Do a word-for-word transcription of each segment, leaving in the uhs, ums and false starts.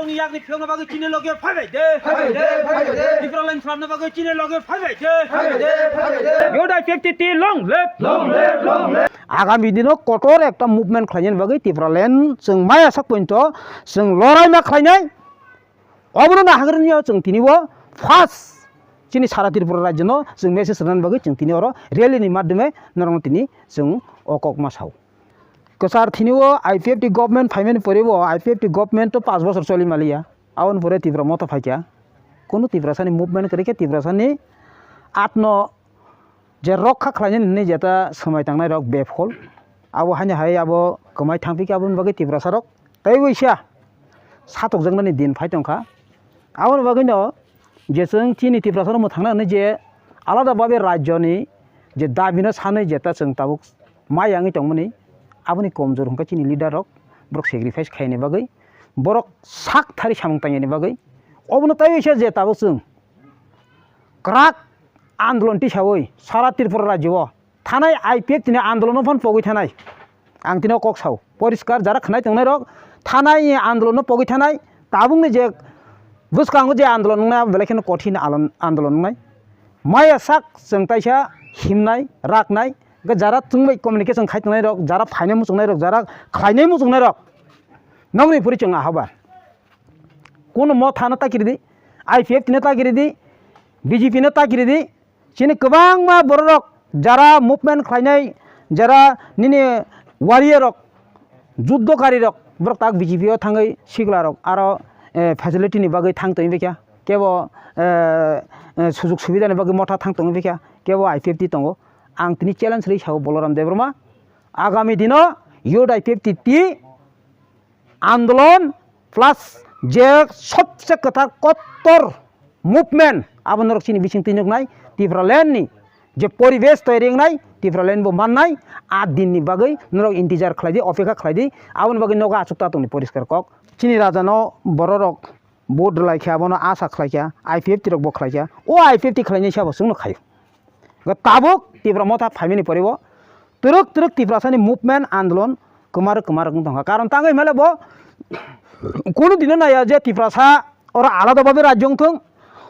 Chini yakni phiyokna bagwi chini loge phaibai de. Phaibai de, phaibai de. Tipraland khwlapna bagwi chini loge phaibai de. Phaibai de, phaibai de. Yodai fifty T long live. Long live, long live. Agami dino kotor ekta movement khlainani bagwi Tipraland chwng maya sak pointo chwng loraima khlainai. Obono naharnio chwng tini o first chini sara Tripura rajyono chwng message rwnani bagwi chwng tini oro rally ni madhyome norokno tini chwng o kokma sao. Kwchar thini o I P F T government phaimani pore bo I P F T government to panch bochor choli maliya. Aboni pore Tipra Motha phaikha. Kunu Tiprasani movement kwrwi khe Tiprasani atno je rokha khlainani hinwi jeta swmai tangnai rok befol. Abo haino hai abo kwmai thangphi khe aboni bagwi Tiprasa rok tei waisa satokjaknani din phai tongkha. Aboni bagwino je chwng chini Tiprasa rok mwthangna hinwi je alada babe rajyoni je dabino sanwi jeta chwng tabuk mai yangwi tongmani, aboni komjor hwnkhe chini leader rok, borok sacrifice khaini bagwi, borok sak thari samung tangyani bagwi. Obono tei waisa je tabuk chwng kwrak andolon tisawi sara Tripura rajyo o thanai I P F T ni andolono phan pogwi thanai. Ang tino kok sao, poriskar jara khnai tongnai rok thanai andolono pogwi thanai, tabukni je bwskango je andolon wngnai belai kheno kothin alon-, andolon wngnai. Maya sak chwng taisa himnai, raknai, hwnkhe jara chwngbai communication khai tongnai rok, jara phainai muchungnai rok, jara khlainai muchungnai rok, nokni phuri chwng ahaba. Kunu Motha no takiri di, I P F T no takiri di, B J P no takiri di, chini kwbangma bororok jara movement khlainai, jara nini warrior rok, juddokari rok, borok tak B J P o thangwi sikla rok aro, eh, facility ni bagwi thang tongwi kha, kebo, eh, eh, sujug subida ni bagwi Motha thang tongwi kha, kebo I P F T tongo. Ang tini challenge rwi sao Balaram Debbarma, agami dino youth I P F T ti andolon plus je sobse kwthar kottor movement abo norok chini bising twi nuknai Tipraland ni je poribesh toyari wngnai Tipraland bo mannai a din ni bagwi norok intizar khlai di, opekha khlai di, aboni bagwi nogo achuk ta tongni poriskar kok. Chini raja no bororok vote rwlai kha, abono asa khlai kha, I P F T rok bo khlai kha. O I P F T khlainai sabo chwngno khaio. Hwnkhe tabuk Tipra Motha phaimani pore bo twrwk twrwk Tiprasani movement andolon kwmar kwmar wng tongkha. Karon tangwi hwnle bo kunu dino naiya je Tiprasa oro alada babe rajyo wngthung,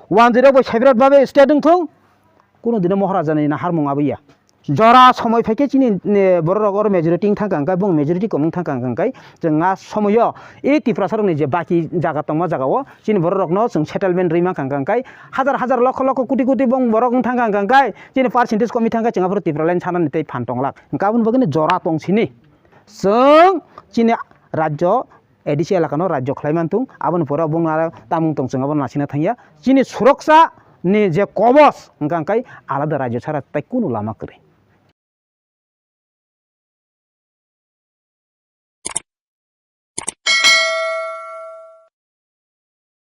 wanjwi rok bai separate babe state wngthung, kunu dino Maharajani naharmung abwiya. Jora somoi phaikhe chini, eh, bororok oro majority wng thangkha hwnkhe, bong majority kom wng thangkha hwnkhe, chwng a somoio e Tiprasarokni je baki jaga tongma jagao chini bororokno chwng settlement rwi mankha hwnkhe, hajar hajar lokho lokho koti koti bong borok wng thangkha hwnkhe, chini percentage komwi thangkha, chwng aphuru Tipraland sanani tei phan tonglak. Hwnkhe aboni bagwino jora tong sini. Chwng chini rajyo A D C elakano rajyo khlai manthung, aboni pore bongno aro tamung tong chwng abono nasina thangya. Chini suroksa ni je kobos hwnkhe alada rajyo sara tai kunu lama kwrwi.